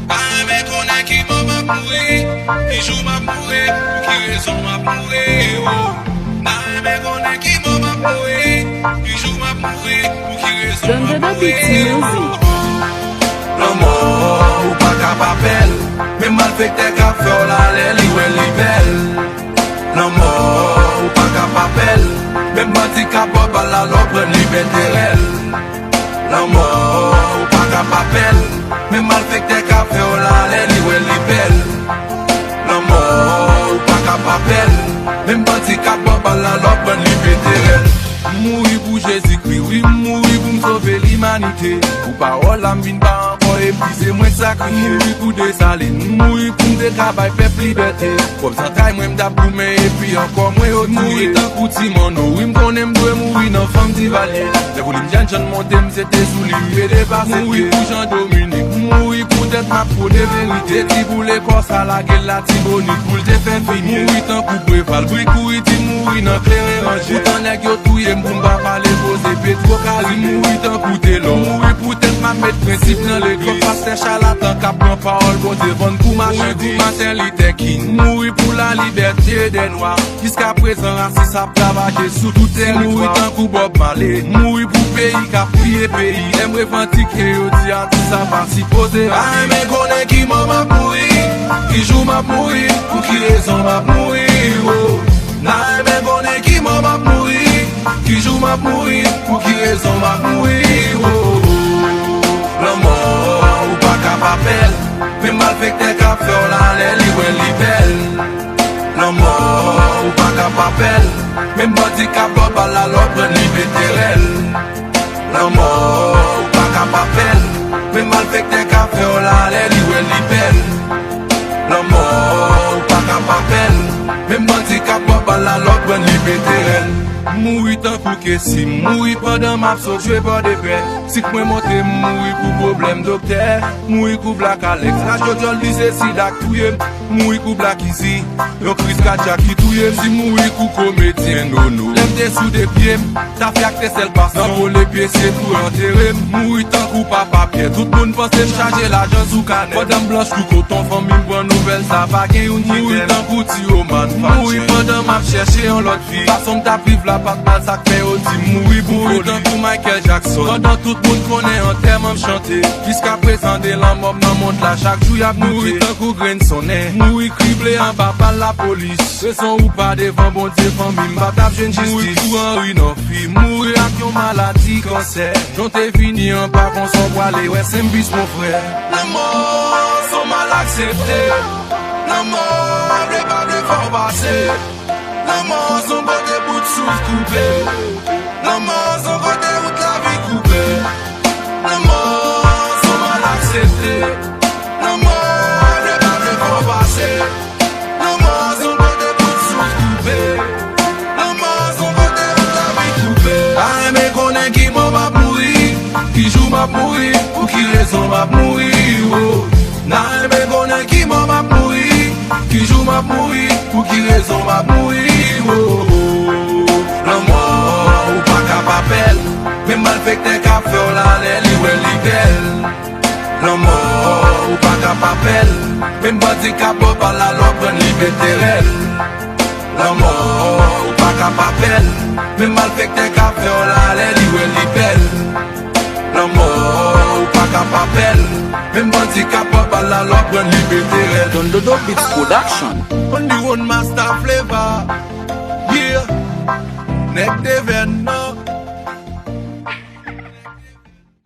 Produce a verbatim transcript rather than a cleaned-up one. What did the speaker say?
Pa renmen konnen ki mò m ap mouri, ki jou m ap mouri, pou ki rezon m ap mouri, oh. Pa renmen konnen ki mò m ap mouri, ki jou m ap mouri, pou ki rezon m ap mouri, oh. Lanmò, ou pa ka pa pè l. Menm malfektè k ap fè w lalè, li wè li bèl. Lanmò, ou pa ka pa pè l. Menm bandi k ap ba w bal la, lè w pran li pètèrèl. Lanmò, ou pa ka pa pè l. Menm malfektè k ap fè w lalè, li wè li bèl. Lanmò, ou pa ka pa pè l. Menm bandi k ap ba w bal la, lè w pran li pètèrèl. M mouri pou Jezikri, wi, m mouri pou m sove limanite. Pou pawòl la, m vin pa ankò epi se mwen k sakrifye. M mouri pou Desalin, m mouri pou m te ka bay pèp libète. Pwòp zantray mwen m t ap goumen epi ankò mwen yo touye. Mouri tankou ti manno, wi, m konnen m dwe mouri nan fanm Divalye. Lè volim jèn jann monte, m se te sou li m pede pase pye. Mouri pou Jan Dominik, m mouri poutèt m ap pwone verite. Ti boule kò sa lage l Latibonit pou l te fè fini. Mouri tankou Preval, bri kouri di mouri nan kleren ranje. Poutan nèg yo touye m pou m pa pale koze Petwo Karibe. Mouri tankou Telò, mouri poutèt m ap met prensip nan legliz. Pastè chalatan k ap pran pawòl Bondye vann pou mache. Mouri pou Martin Luther King, mouri pou lalibète dè nwa. Jiskaprezan rasis ap ravaje sou tout tèritwa. Mouri tankou Bob Marley, mouri pou peyi k ap piye peyi. Lè m revandike yo di atis sa pa sipoze. Pa renmen konnen ki mò m ap mouri, ki jou m ap mouri, pou ki rezon m ap mouri, oh. Pa renmen konnen ki mò m ap mouri, ki jou m ap mouri, pou ki rezon m ap mouri, oh. Lanmò, ou pa ka pa pè l. Menm malfektè k ap fè w lalè, li wè li bèl. Lanmò, ou pa ka pa pè l. Menm bandi k ap ba w bal la, lè w pran li pètèrèl. Lanmò, ou pa ka pa pè l. Menm malfektè k ap fè w lalè, li wè li bèl. Lanmò, ou pa ka pa pè l. Menm bandi k ap ba w bal la, lè w pran li pètèrèl. M mouri tankou Kesi, m mouri pandan m ap sot jwe bò de pè. Sik mwen monte, m mouri pou pwoblèm doktè. M mouri kou Black Alex, radyo dyòl di se sida k touye m. M mouri kou Black Easy, yon kriz kadyak ki touye m. Si m mouri kou komedyen Nono, lè m te sou de pye m, tafya k te sèl pasyon, nan vole pye se tou antere m. M mouri tankou Papa Pyè, tout moun panse m chaje lajan sou kanè. Pandan m blanch kou koton, fanmi m pran nouvèl sa, pa gen youn ki tè m. M mouri tankou Ti Roman, m mouri pandan m ap chèche yon lòt vi. Fason m t ap viv la pa t mal, sa k fè yo di m mouri pou foli. M mouri tankou Michael Jackson, pandan tout moun konnen antèman m chante. Jiskaprezan de lanmò m nan mond la, chak jou y ap doute. M mouri tankou grenn sonnen, m mouri krible anba bal lapolis. Rezon ou pa devan Bondye, fanmi m pa t ap jwenn jistis. M mouri kou Henri Norfi, m mouri ak yon maladi kansè. Jan w te vini an pa konsa w prale, wè se m bis mon frè. Lanmò, se w mal aksepte. Lanmò, vle pa vle fò w pase. Lanmò se yon kote bout souf koupe. Lanmò se yon kote wout lavi koupe. Lanmò se yon mal aksepte. Lanmò vle pa vle fò w pase. Lanmò se yon kote bout souf koupe. Lanmò se yon kote wout lavi koupe. Pa renmen konnen ki mò m ap mouri, ki jou m ap mouri, pou ki rezon m ap mouri, oh. Pa renmen konnen ki mò m ap mouri, ki jou m ap mouri, pou ki rezon m ap mouri, oh, oh. Lanmò, ou pa ka pa pè l. Menm malfektè k ap fè w lalè, li wè li bèl. Lanmò, ou pa ka pa pè l. Menm bandi k ap ba w bal la, lè w pran li pètèrèl. Lanmò, ou pa ka pa pè l. Menm malfektè k ap fè w lalè, li wè li bèl. Lanmò, ou pa ka pa pè l. Menm bandi k ap ba w bal la, lè w pran li pètèrèl. Don Dodo Beats Production. Only one master flavor.